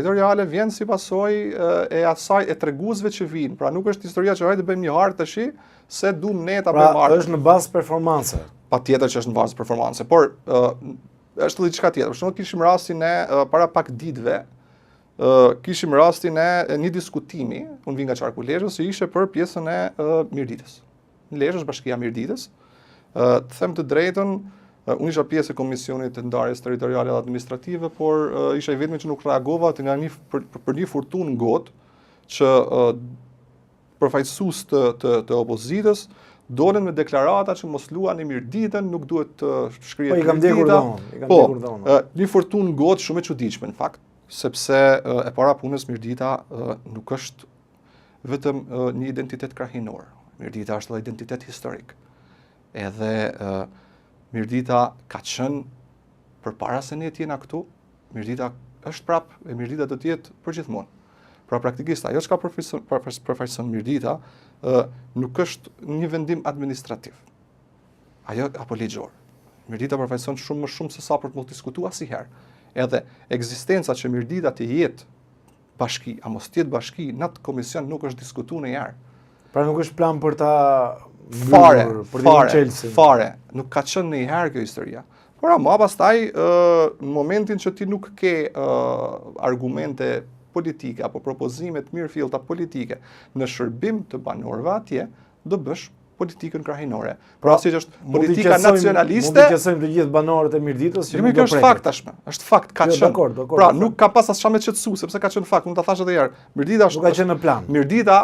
Territoriale vjen si pasojë e asaj e treguesve që vijnë. Pra nuk është historia që hajde bëjmë një hartë tash se duam ne ta pra, bëjmë hartë. Është në bazë performance. Patjetër që është në bazë performance, por uh, është edhe diçka tjetër. Për shembull kishim rastin e uh, para pak ditëve, uh, kishim rastin e një diskutimi, unë vij nga qarku Lezhës, që ishte për pjesën e uh, Mirditës. Në Lezhë është bashkia e Mirditës. Ë të them të drejtën, unë isha pjesë e komisionit të ndarjes territoriale dhe administrative, por isha i vetmi që nuk reagova të nga një për, për, për një furtunë gotë që përfaqësues të të të opozitës dolën me deklarata që mos luani Mirditën, nuk duhet të shkrihet Po i kam djegur dheun, i kam po, djegur dheun. Një furtunë gotë shumë e çuditshme në fakt, sepse e para punës Mirdita nuk është vetëm një identitet krahinor. Mirdita është edhe identitet historik. Edhe Mirdita ka qenë përpara se ne të jena këtu, Mirdita është prap e Mirdita do të jetë përgjithmonë. Pra praktikisht ajo çka përfaqëson përfaqëson Mirdita, ë nuk është një vendim administrativ. Ajo apo ligjor. Mirdita përfaqëson shumë më shumë se sa për të mos diskutuar asnjëherë. Edhe ekzistenca që Mirdita të jetë bashki, a mos të jetë bashki, në atë komision nuk është diskutu ndonjëherë. Pra nuk është plan për ta fare, për fare, çelësin. Fare, nuk ka qenë ndonjëherë kjo historia. Por ama pastaj në momentin që ti nuk ke argumente politike apo propozime të mirëfillta politike në shërbim të banorëve atje, do bësh politikën krahinore. Pra, siç është politika nacionaliste, mund të qetësojmë të gjithë banorët e Mirditës që nuk do është fakt tashmë. Është fakt ka jo, qenë. Dakor, dakor. Pra, nuk ka pas as çfarë me qetësu, sepse ka qenë fakt, unë ta thash edhe një herë. Mirdita është Nuk ka qenë në plan. Mirdita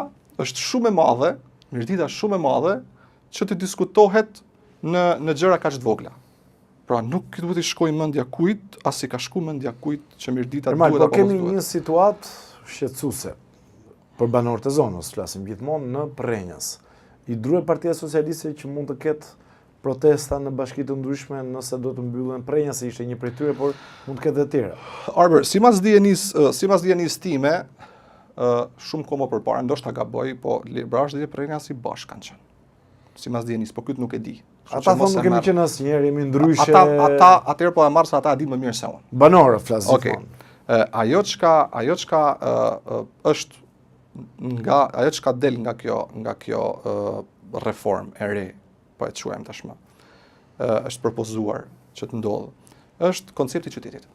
është shumë e madhe, Mirdita është shumë e madhe që të diskutohet në në gjëra kaq të vogla. Pra nuk duhet të shkojë mendja kujt, as i ka shku mendja kujt që Mirdita duhet apo po kemi një situatë shqetësuese për banorët e zonës, flasim gjithmonë në Prrenjas. I druhet Partia Socialiste që mund të ketë protesta në bashki të ndryshme nëse do të mbyllen Prrenjasi ishte një prej tyre, por mund të ketë dhe tjera. Arbër, sipas dijenisë, sipas dijenisë time, shumë kohë më përpara, ndoshta gaboj, po Librazhdi dhe Prrenjasi bashkë kanë qenë. Sipas dijenisë, po këtë nuk e di. Ata thonë nuk kemi qenë asnjëherë, jemi ndryshe. Ata ata atëherë po e marr se ata e dinë më mirë se unë. Banorët flas gjithmonë. Okej. Ajo çka ajo çka është nga ajo çka del nga kjo nga kjo reformë e re, po e quajmë tashmë. Është propozuar që të ndodhë. Është koncepti i qytetit.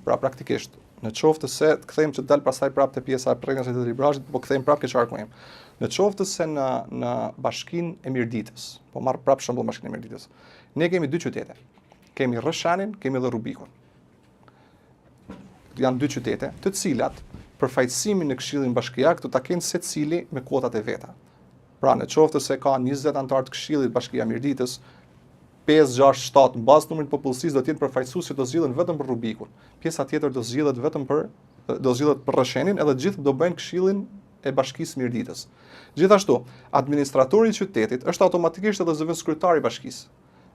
Pra praktikisht, në qoftë se të kthejmë që të dal pastaj prapë te pjesa e Prrenjasit dhe Librazhdit, po kthejmë prapë ke qarku im. Në qoftë se në në bashkinë e Mirditës, po marr prapë shembull bashkinë e Mirditës. Ne kemi dy qytete. Kemi Rrëshenin, kemi edhe Rubikun. Janë dy qytete, të cilat përfaqësimin në Këshillin Bashkiak do ta kenë secili me kuotat e veta. Pra, në qoftë se ka 20 anëtarë të Këshillit Bashkia e Mirditës, 5, 6, 7, në bazë të numrit të popullsisë do të jenë përfaqësues që do zgjidhen vetëm për Rubikun. Pjesa tjetër do zgjidhet vetëm për do zgjidhet për Rrëshenin, edhe të gjithë do bëjnë Këshillin e Bashkisë Mirditës. Gjithashtu, administratori i qytetit është automatikisht edhe zëvendëskryetari i bashkisë.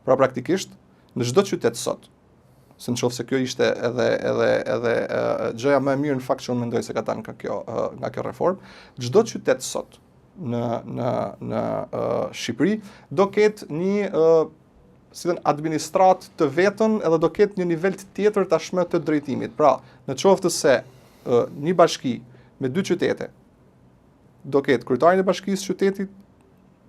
Pra praktikisht në çdo qytet sot, se në qoftë se kjo ishte edhe edhe edhe gjëja më e mirë në fakt që unë mendoj se ka dalë nga kjo nga kjo reformë, çdo qytet sot në në në uh, Shqipëri do ketë një uh, si thënë administratë të vetën edhe do ketë një nivel të tjetër tashmë të drejtimit. Pra, në qoftë se uh, një bashki me dy qytete do ketë kryetarin e bashkisë qytetit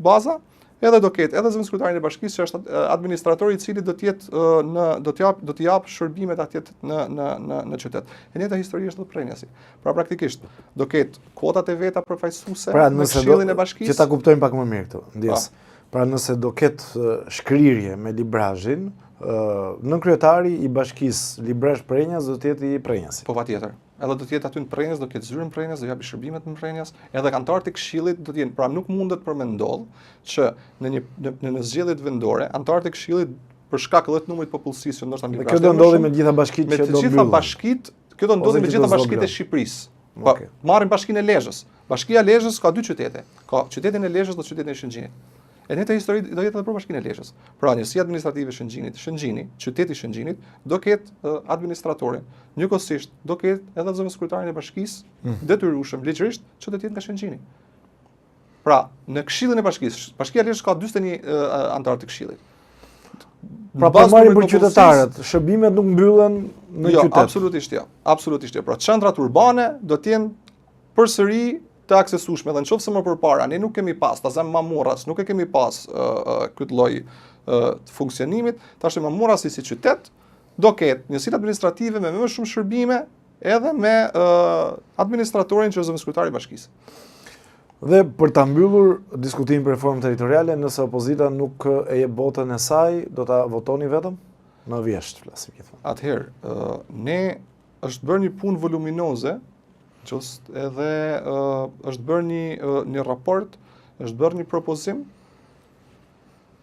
baza, edhe do ketë edhe zëvendëskryetarin e bashkisë që është administratori i cili do të jetë në do të jap do të jap shërbimet atje në në në në qytet. E njëjta histori është edhe Prrenjasi. Pra praktikisht do ketë kuotat e veta përfaqësuese pra, në këshillin e bashkisë. Që ta kuptojmë pak më mirë këtu, ndjesë. Po. Pra nëse do ketë shkrirje me Librazhdin, nënkryetari i bashkisë Librazhd Prrenjas do të jetë i Prrenjasit. Po patjetër. Edhe do të jetë aty në Prrenjas, do ketë zyrën në Prrenjas, do japi shërbimet në Prrenjas, edhe anëtarët e këshillit do të jenë. Pra nuk mundet për me ndodh që në një në, në, në zgjedhjet vendore, anëtarët e këshillit për shkak edhe të numrit të popullsisë që ndoshta në Kjo do ndodhi me të gjitha bashkitë që do mbyllen. Me të gjitha bashkitë, kjo do ndodhi me të gjitha bashkitë e Shqipërisë. Po, okay. marrim bashkinë e Lezhës. Bashkia e Lezhës ka dy qytete. Ka qytetin e Lezhës dhe qytetin e Shëngjinit. E njëjta histori do jetë edhe për bashkinë e Lezhës. Pra, njësia administrative e Shëngjinit, Shëngjini, qyteti i Shëngjinit, do ketë uh, administratorin. Njëkohësisht do ketë edhe zëvendëskryetarin e bashkisë, mm. detyrueshëm ligjërisht që do të jetë nga Shëngjini. Pra, në këshillin e bashkisë, bashkia e Lezhës ka 41 uh, anëtarë të këshillit. Pra po marrim për qytetarët, shërbimet nuk mbyllen në jo, qytet. Absolutisht jo. Absolutisht jo. Pra qendrat urbane do të jenë përsëri të aksesueshme dhe në qoftë se më përpara ne nuk kemi pas, ta zëmë Mamurras, nuk e kemi pas uh, uh, këtë lloj uh, të funksionimit, tash Mamurrasi si qytet do ketë njësitë administrative me më shumë shërbime edhe me uh, administratorin që është zëvendëskryetari i bashkisë. Dhe për ta mbyllur diskutimin për reformën territoriale, nëse opozita nuk e jep votën e saj, do ta votoni vetëm në vjeshtë, flasim gjithmonë. Atëherë, uh, ne është bërë një punë voluminoze, just edhe uh, është bërë një uh, një raport, është bërë një propozim,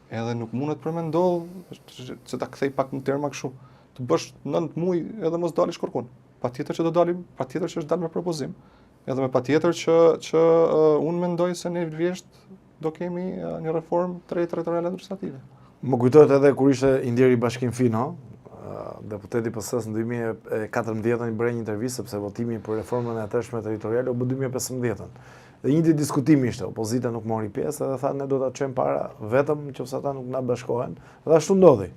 edhe nuk mundet për me ndodh, që ta kthej pak në terma kështu, të bësh 9 muaj edhe mos dalish kërkun. Patjetër që do dalim, patjetër që është dalë me propozim. Edhe me patjetër që që uh, unë mendoj se në vjeshtë do kemi uh, një reformë të re territoriale administrative. Më kujtohet edhe kur ishte i ndjeri Bashkim Fino, uh, deputeti PS-së në 2014-ën i bëre një intervistë sepse votimi për reformën e atëhershme territoriale u bë 2015-ën. Dhe një ditë diskutimi ishte, opozita nuk mori pjesë edhe tha ne do ta çojmë para vetëm nëse ata nuk na bashkohen. Dhe ashtu ndodhi.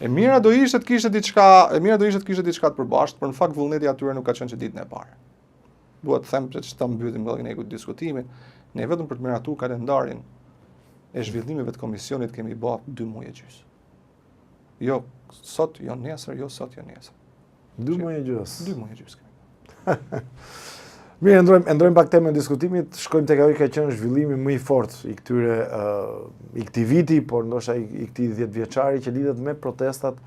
E mira do ishte të kishte diçka, e mira do ishte të kishte diçka të përbashkët, por në fakt vullneti atyre nuk ka qenë që ditën e parë. Dua të them që ta mbyllim edhe ne këtë diskutimin, ne vetëm për të miratuar kalendarin e zhvillimeve të komisionit kemi bë 2 muaj e gjysmë. Jo sot, jo nesër, jo sot, jo nesër. 2 muaj e gjysmë. 2 muaj e gjysmë. Mirë, ndrojmë, e ndrojmë pak temën e diskutimit, shkojmë tek ajo që ka qenë zhvillimi më i fortë i këtyre uh, i këtij viti, por ndoshta i, i këtij 10 vjeçari që lidhet me protestat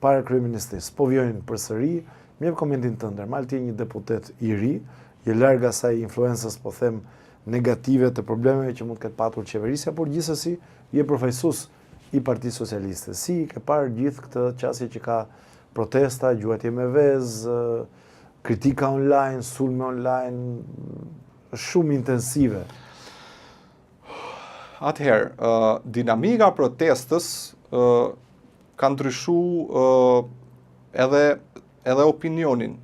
para kryeministrisë. Po vijojnë përsëri, Më jep komentin tënd, Ermal, ti je një deputet i ri, je larg asaj influencës, po them, negative të problemeve që mund të ketë patur qeverisja, por gjithsesi je përfaqësues i Partisë Socialiste. Si ke parë gjithë këtë qasje që ka protesta, gjuajtje me vezë, kritika online, sulme online, shumë intensive. Atëherë, uh, dinamika e protestës uh, ka ndryshu uh, edhe edhe opinionin,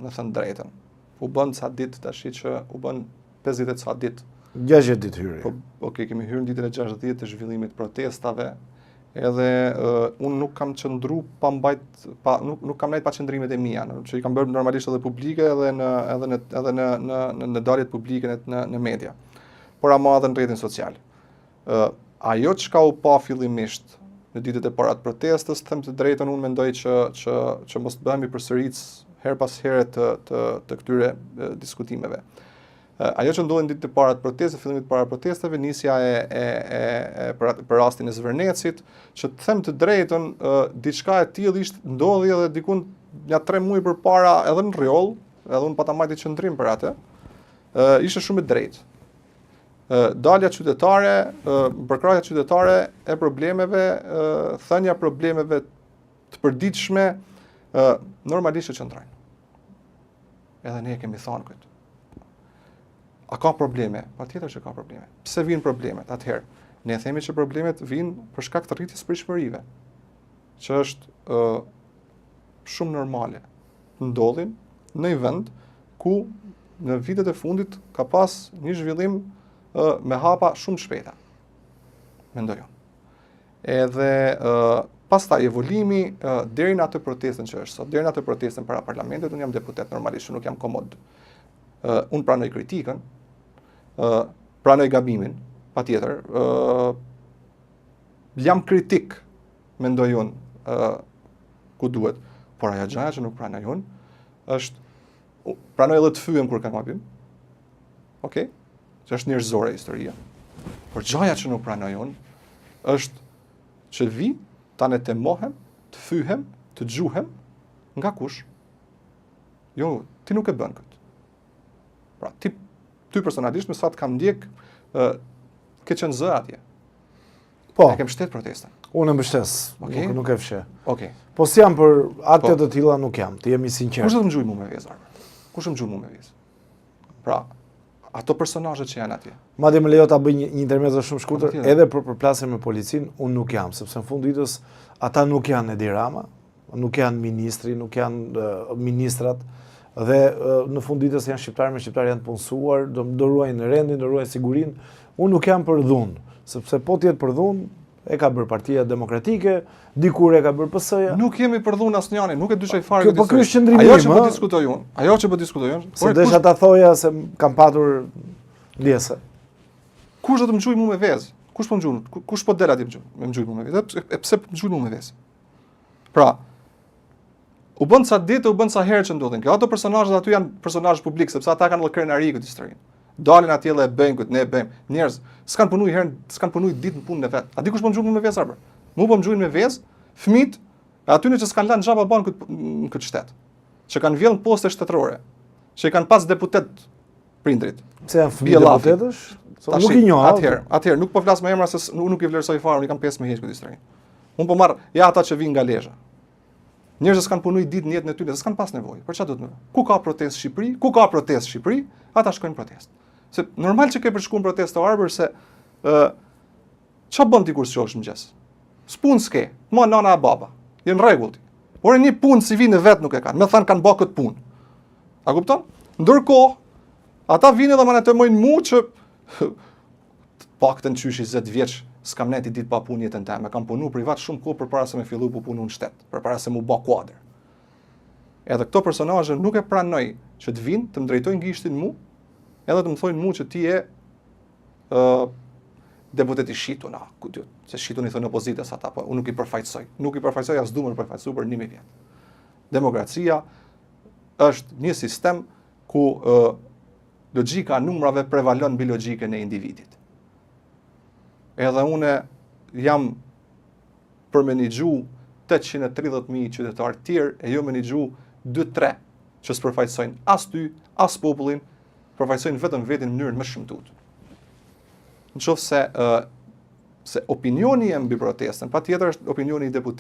me thënë drejtën. U bën ca ditë tashi që u bën 50 e ca ditë. 60 ditë hyri. Po, ok, kemi hyrë në ditën e 60 të zhvillimit protestave, edhe uh, unë nuk kam qëndru pa mbajt pa nuk nuk kam nejt pa qëndrimet e mia, në, që i kam bërë normalisht edhe publike edhe në edhe në edhe në në në, në daljet publike në në, në media. Por ama edhe në rrjetin social. Ë ajo çka u pa fillimisht në ditët e para të protestës, them të drejtën unë mendoj që që që mos të bëhemi përsëritës herë pas here të të të këtyre diskutimeve. Ajo që ndodhi në ditët e para të protestës, fillimit të para protestave, nisja e e e, e për, për rastin e Zvërnecit, që të them të drejtën, diçka e tillë ishte ndodhi edhe dikun nja 3 muaj përpara edhe në Rrjoll, edhe unë pata mbajtë qëndrim për atë. Ë ishte shumë e drejtë. Dalja qytetare, përkrahja qytetare e problemeve, thënia problemeve të përditshme, normalisht që qëndrojnë. Edhe ne e kemi thënë këtë. A ka probleme? Patjetër që ka probleme. Pse vijnë problemet? Atëherë, ne themi që problemet vijnë për shkak të rritjes së pritshmërive, që është ë shumë normale. Ndodhin në një vend ku në vitet e fundit ka pas një zhvillim ë me hapa shumë të shpejta. Mendoj unë. Edhe ë pastaj evolimi ë deri në atë protestën që është sot, deri në atë protestën para parlamentit, unë jam deputet normalisht, nuk jam komod. Ë unë pranoj kritikën, ë pranoj gabimin, patjetër, ë jam kritik, mendoj unë, ë ku duhet. Por ajo gjëja që nuk pranoj unë është pranoj edhe të fyhem kur kam gabim. Okej? Okay? Që është njerëzore historia. Por gjëja që nuk pranoj unë është që vi të anatemohem, të fyhem, të gjuhem nga kush? Jo, ti nuk e bën këtë. Pra, ti, ty personalisht, me sa të kam ndjek, ë, ke qenë zë atje. Po. E ke mbështet protestën. Unë e mbështes, okay. nuk, nuk e fsheh. Okej. Okay. Po s'jam për akte po. të tilla nuk jam, të jem i sinqertë. Kush do të më gjuajë mua me vezë? Kush më gjuan mua me vezë? Pra, ato personazhe që janë atje. Madje më lejo ta bëj një, një intermezzo shumë shkurtër, edhe për përplasje me policinë, unë nuk jam, sepse në fund ditës ata nuk janë Edi Rama, nuk janë ministri, nuk janë uh, ministrat dhe uh, në fund ditës janë shqiptarë me shqiptarë janë të punësuar, do do ruajnë rendin, do ruajnë sigurinë. Unë nuk jam për dhunë, sepse po të jetë për dhunë, E ka bërë Partia Demokratike, dikur e ka bërë PS-ja. Nuk jemi për dhunë asnjëri, nuk e dyshoj fare këtë. Po ky është qëndrimi im. Ajo që po diskutoj unë, ajo që po diskutoj unë, se desha ta thoja se kam patur ndjesë. Kush do të më gjujë mua me vezë? Kush po më gjun? Kush po del atje më gjun? Me më gjujë mua me vezë? E pse po më gjujnë mua me vezë? Pra, u bën ca ditë, u bën ca herë që ndodhin. Kjo ato personazhet aty janë personazhe publik sepse ata kanë krenari këtë historinë. Dalin atje dhe e bëjnë këtë, ne e bëjmë. Njerëz, s'kan punu herë, s'kan punu ditë në punën e vet. A di kush po më gjun me vezë apo? Mu po më gjujnë me vezë, fëmijët e atyne që s'kan lënë gjë pa bën këtë në këtë shtet. Që kanë vjellë poste shtetërore, që i kanë pas deputet prindrit. Pse janë fëmijë deputetësh? So, nuk i njoh. Atëherë, atëherë nuk po flas me emra se nuk, nuk i vlerësoj fare, unë i kam 15 heq këtë histori. Unë po marr ja ata që vijnë nga Lezha. Njerëz që s'kan punu ditë në jetën e tyre, s'kan pas nevojë. Për çfarë do të më? Ku ka protestë në Shqipëri? Ku ka protestë në Shqipëri? Ata shkojnë në protestë. Se normal që ke për shku në protestë të Arbër se ë ça bën ti kur zgjohesh në mëngjes? S'punë s'ke, ma nana e baba. Je në rregull ti. Por një punë si në vet nuk e kanë. Me thënë kanë bë këtë punë. A kupton? Ndërkohë, ata vinë edhe më anatemojnë mu që të paktën qysh 20 vjeç s'kam nejt ditë pa punë jetën teme. Kam punu privat shumë kohë përpara se me fillu po punu në shtet, përpara se mu bë kuadër. Edhe këto personazhe nuk e pranoj që të vinë, të më drejtojnë gishtin mu, edhe të më thojnë mu që ti je ë uh, deputet i shitun, a, ku di, se shitun i thonë opozitës ata, po unë nuk i përfaqësoj. Nuk i përfaqësoj as du me përfaqësu për 1000 vjet. Demokracia është një sistem ku uh, logjika e numrave prevalon mbi logjikën e individit. Edhe une jam për me nigju 830.000 qytetarë tjerë, e jo me nigju 2-3 që s'përfaqësojnë as ty, as popullin, përfaqësojnë vetëm vetin në mënyrën më shëmtuar. Në qoftë se, uh, se opinioni jem mbi protestën, pa tjetër është opinioni i deputetit.